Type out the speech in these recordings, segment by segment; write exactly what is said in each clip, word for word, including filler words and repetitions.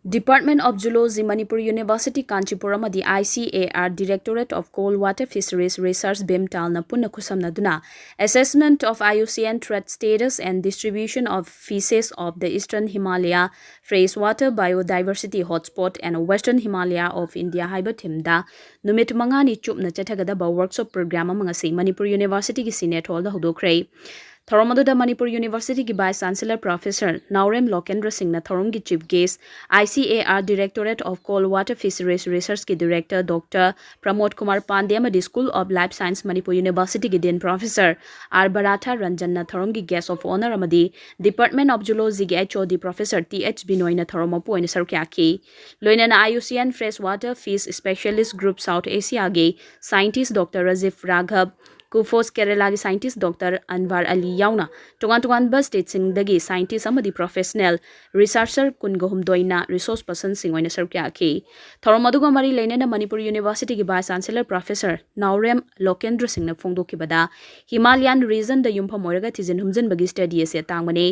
Department of Zoology, Manipur University, Kanchipur ꯑꯃꯗꯤ I C A R, Directorate of Cold Water Fisheries Research, ꯕꯤꯝꯇꯥꯜꯅ ꯄꯨꯟꯅ ꯈꯨꯠꯁꯝꯅꯗꯨꯅ Assessment of I U C N Threat Status and Distribution of Fishes of the Eastern Himalaya, Freshwater Biodiversity Hotspot and Western Himalaya of India ꯍꯥꯏꯕ ꯊꯤꯝꯗ ꯅꯨꯃꯤꯠ ꯃꯉꯥꯅꯤ ꯆꯨꯞꯅ ꯆꯠꯊꯒꯗꯕ workshop program ꯑꯃ ꯉꯁꯤ ꯃꯅꯤꯄꯨꯔ ꯌꯨꯅꯤꯚꯔꯁꯤꯇꯤꯒꯤ ꯁꯤꯅꯦꯠ ꯍꯣꯜꯗ ꯍꯧꯗꯣꯛꯈ꯭ꯔꯦ꯫ ꯊꯧꯔꯝ ꯑꯗꯨꯗ ꯃꯅꯤꯄꯨꯔ ꯌꯨꯅꯤꯚꯔꯁꯤꯇꯤꯒꯤ vice chancellor professor Naorem Lokendra ꯁꯤꯡꯅ ꯊꯧꯔꯝꯒꯤ chief guest, I C A R Directorate of Cold Water Fisheries Researchꯀꯤ ꯗꯤꯔꯦꯛꯇꯔ ꯗꯣꯛꯇꯔ ꯄ꯭ꯔꯃꯣꯗ ꯀꯨꯃꯥꯔ ꯄꯥꯟꯗꯦ ꯑꯃꯗꯤ School of Life Science Manipur ꯌꯨꯅꯤꯚꯔꯁꯤꯇꯤꯒꯤ ꯗꯤꯟ ꯄ꯭ꯔꯣꯐꯦꯁꯔ ꯑꯥꯔ ꯕꯔꯥꯊꯥ ꯔꯟꯖꯟꯅ ꯊꯧꯔꯝꯒꯤ guest of honour ꯑꯃꯗꯤ Department of Zoologyꯒꯤ H O D professor T H ꯕꯤꯅꯣꯏꯅ ꯊꯧꯔꯝ ꯃꯄꯨ ꯑꯣꯏꯅ ꯁꯔꯨꯛ ꯌꯥꯈꯤ꯫ ꯂꯣꯏꯅꯅ I U C N Freshwater Fish Specialist Group South Asiaꯒꯤ scientist ꯗꯣꯛꯇꯔ ꯔꯥꯖꯤꯕ ꯔꯥꯘꯕ, ꯀꯨꯐꯣꯁ ꯀꯦꯔꯦꯂꯥꯒꯤ scientist ꯗꯣꯛꯇꯔ ꯑꯟꯋꯥꯔ ꯑꯂꯤ ꯌꯥꯎꯅ ꯇꯣꯉꯥꯟ ꯇꯣꯉꯥꯟꯕ stateꯁꯤꯡꯗꯒꯤ scientist ꯑꯃꯗꯤ professional researcher ꯀꯨꯟꯒ ꯍꯨꯝꯗꯣꯏꯅ resource personꯁꯤꯡ ꯑꯣꯏꯅ ꯁꯔꯨꯛ ꯌꯥꯈꯤ꯫ ꯊꯧꯔꯝ ꯑꯗꯨꯒ ꯃꯔꯤ ꯂꯩꯅꯅ ꯃꯅꯤꯄꯨꯔ ꯌꯨꯅꯤꯚꯔꯁꯤꯇꯤꯒꯤ vice chancellor professor Naorem Lokendra ꯁꯤꯡꯅ ꯐꯣꯡꯗꯣꯛꯈꯤꯕꯗ, Himalayan regionꯗ ꯌꯨꯝꯐꯝ ꯑꯣꯏꯔꯒ ꯊꯤꯖꯤꯟ ꯍꯨꯝꯖꯤꯟꯕꯒꯤ study ꯑꯁꯤ ꯑꯇꯥꯡꯕꯅꯤ꯫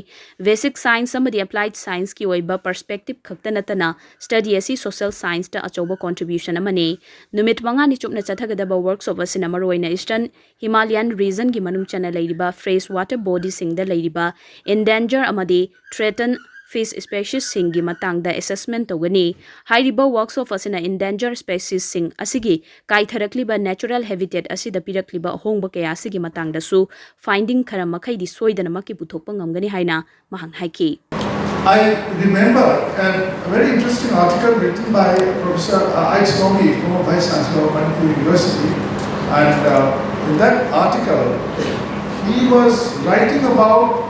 Basic science ꯑꯃꯗꯤ applied scienceꯀꯤ ꯑꯣꯏꯕ perspective ꯈꯛꯇ ꯅꯠꯇꯅ study ꯑꯁꯤ social scienceꯇ ꯑꯆꯧꯕ contribution ꯑꯃꯅꯤ꯫ ꯅꯨꯃꯤꯠ ꯃꯉꯥꯅꯤ ꯆꯨꯞꯅ ꯆꯠꯊꯒꯗꯕ workshop ꯑꯁꯤꯅ ꯃꯔꯨꯑꯣꯏꯅ Eastern Himalayan regionꯒꯤ ꯃꯅꯨꯡ ꯆꯟꯅ ꯂꯩꯔꯤꯕ fresh water bodyꯁꯤꯡꯗ ꯂꯩꯔꯤꯕ endanger ꯑꯃꯗꯤ threatened fish speciesꯁꯤꯡꯒꯤ ꯃꯇꯥꯡꯗ assessment ꯇꯧꯒꯅꯤ꯫ ꯍꯥꯏꯔꯤꯕ workshop ꯑꯁꯤꯅ endanger speciesꯁꯤꯡ ꯑꯁꯤꯒꯤ ꯀꯥꯏꯊꯔꯛꯂꯤꯕ natural habitat ꯑꯁꯤꯗ ꯄꯤꯔꯛꯂꯤꯕ ꯑꯍꯣꯡꯕ ꯀꯌꯥ ꯑꯁꯤꯒꯤ ꯃꯇꯥꯡꯗꯁꯨ finding ꯈꯔ ꯃꯈꯩꯗꯤ ꯁꯣꯏꯗꯅꯃꯛꯀꯤ ꯄꯨꯊꯣꯛꯄ ꯉꯝꯒꯅꯤ ꯍꯥꯏꯅ ꯃꯍꯥꯛꯅ ꯍꯥꯏꯈꯤ꯫ I remember a very interesting article written by Professor H. Tombi, former Vice Chancellor of Manipur University, and uh, in that article, he was writing about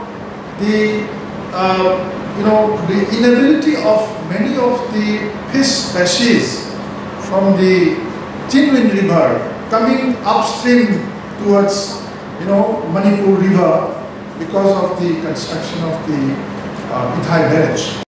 the uh, you know the inability of many of the fish species from the Chindwin River coming upstream towards you know Manipur River because of the construction of the uh, Pithai barrage.